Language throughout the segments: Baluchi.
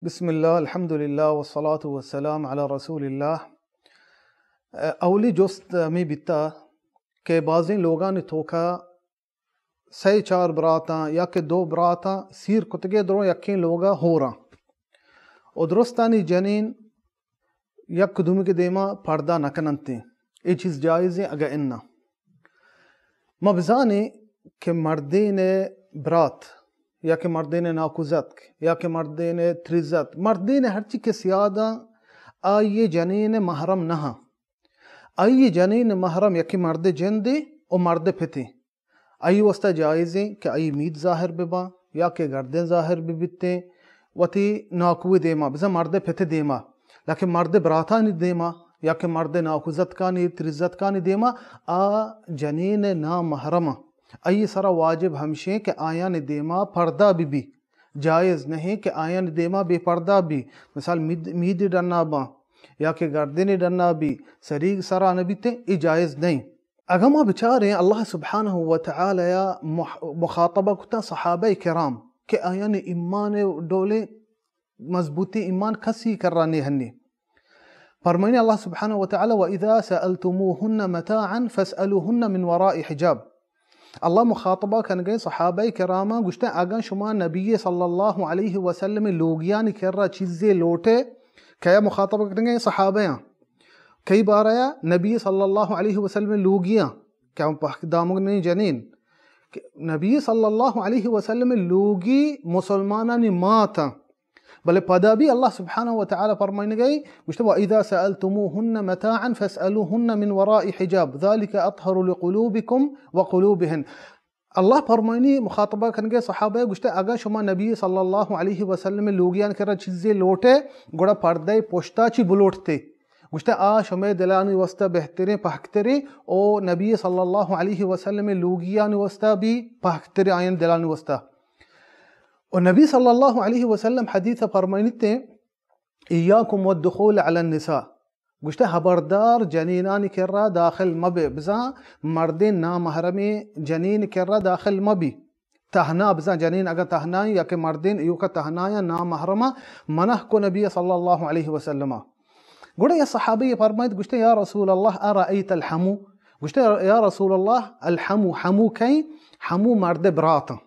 بسم اللہ، الحمدللہ، والصلاة والسلام علی رسول اللہ۔ اولی جست ہمے بیتا کہ بازیں لوگانی توکا سئے چار براتاں یا کہ دو براتاں سیر کتگے، درو یکیں لوگا ہوراں و درستانی جنین یک دومی کے دیما پردہ نہ کننتیں۔ اے چیز جائزیں اگہ اناں؟ ما بزانیں کہ مردین برات یا کہ مردین ناکوزتک یا کہ مردین تریزت، مردین ہرچی کہ سیاداں، آئی جنین محرم نہ۔ آئی جنین محرم یکی مرد جندے و مرد پتے۔ آئی واسطہ جائزیں کہ آئی مید ظاہر بباں یا کہ گردن ظاہر ببیتیں وتی ناکوی دیما، بزاں مرد پت دیما، لیکن مرد براتانی دیما یا کہ مرد ناکوزتکانی، تریزتکانی دیما آ جنین نامحرم۔ آئی سرا واجب ہمشیں کہ آیانی دیما پردہ ببی۔ جائز نہیں کہ آیانی دیما بے پردہ بی۔ مثال مید، میدی ڈنا باں یا کہ گردنی ڈنا بی، سریگ سرا نبیتیں، اے جائز نہیں۔ اگاں ما بچاریں اللہ سبحانہ و تعالی مح-، مخاطبہ کتا صحابہ کرام کہ آیانی ایمان ڈولیں مضبوطیں ایمان کسی کرا نے ہنی۔ فرمائنی اللہ سبحانہ و تعالی: "وَإِذَا سَأَلْتُمُوهُنَّ مَتَاعًا فَاسْأَلُوهُنَّ مِنْ وَرَاءِ حِجَابٍ۔" اللہ مخاطبہ کنگے صحابہ کراماں، گوشتے اگاں شما نبی صلی اللہ علیہ وسلم لوگیانی کرا چیزے لوٹے، کیا مخاطبہ کنگے؟ صحابہ ہاں۔ کئی بارہ نبی صلی اللہ علیہ وسلم لوگیاں، کہ ہم پہک دامنی جنین، کہ نبی صلی اللہ علیہ وسلم لوگی مسلمانانی مات، بلے پدا بھی اللہ سبحانہ و تعالی فرمائنگے، گوشتے: "وَإِذَا سَأَلْتُمُوهُنَّ مَتَاعًا فَاسْأَلُوهُنَّ مِنْ وَرَاءِ حِجَابٍ ذَلِكَ أَطْهَرُ لِقُلُوبِكُمْ وَقُلُوبِهِنَّ۔" اللہ فرمائنی مخاطبہ کنگے صحابہ، گوشتے اگاں شما نبی صلی اللہ علیہ وسلم لوگیان کرا چیزے لوٹے، گڑا پردہ پشتا چی بلوٹتے؟ گوشتے آ شمے دلانی واسطہ بہتریں، پہکتریں، او نبی صلی اللہ علیہ وسلم لوگیان واسطہ بھی پہکتریں آیان دلانی واسطہ۔ و نبی صلی اللہ علیہ وسلم حدیث فرمائنتے: "إِيَّاكُمْ وَالدُّخُولَ عَلَى النِّسَاءِ۔" گوشتے: "حبردار جنینانی کرا داخل مبے، بزاں مردین نامحرمیں جنین کرا داخل مبی۔ تہنا، بزاں جنین اگاں تہنائیں یا کہ مردین ایوکا تہنایاں نامحرماں منع کو نبی صلی اللہ علیہ وسلم۔" گڑا یا صحابی فرمائیت، گوشتے: "یا رسول اللہ، أَرَأَيْتَ الْحَمُو؟" گوشتے: "یا رسول اللہ، الحمو، حمو کئیں؟" حمو مرد براتاں،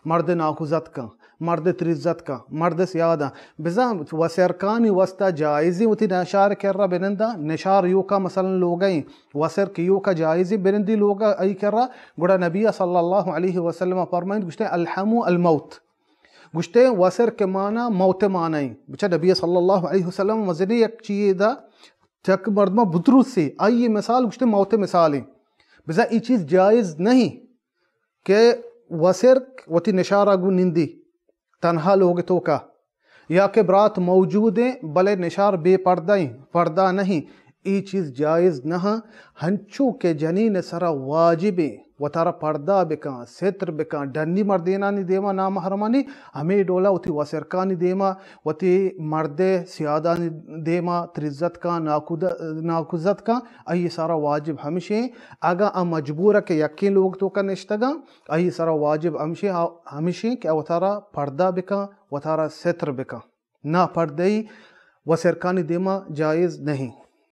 مرد ناکوزتکاں، مرد تریزتکاں، مرد سیاداں۔ بزاں وسرکانی واسطہ جائزیں وتی نشار کرا بننداں، نشار یوکا مثلاً لوگئیں، وسرک یوکا جائزیں بنندی لوگا ای کرا۔ گڑا نبی صلی اللہ علیہ وسلم فرمائیت، گوشتے: "الحمو الموت۔" گوشتے وسرک مانا موت مانائیں۔ بچا نبی صلی اللہ علیہ وسلم مزنی یک چیئے دا چک مردمہ بتروسی، آئی مثال گوشتے موت مثالیں۔ بزاں ای چیز جائز نہیں کہ وسرک وتی نشارا گوں نندی تنہا لوگ توکا، یا کہ برات موجود ایں بلے نشار بے پردہ ایں، پردہ نہیں، ای چیز جائز نہ۔ ہنچو کہ جنین سرا واجب ایں وتارا پردہ بکاں، ستر بکاں، ڈنی مردینانی دیما نامحرمانی، ہمے ڈولا وتی وسرکانی دیما، وتی مرد سیادانی دیما، تریزتکاں، ناکود-، ناکوزتکاں، آئی سرا واجب ہمشیں، اگاں آ مجبور کہ یکیں لوگ توکا نشتگاں، آئی سرا واجب ہمشیں، ہمشیں کہ وتارا پردہ بکاں، وتارا ستر بکاں۔ ناپردہی وسرکانی دیما جائز نہیں۔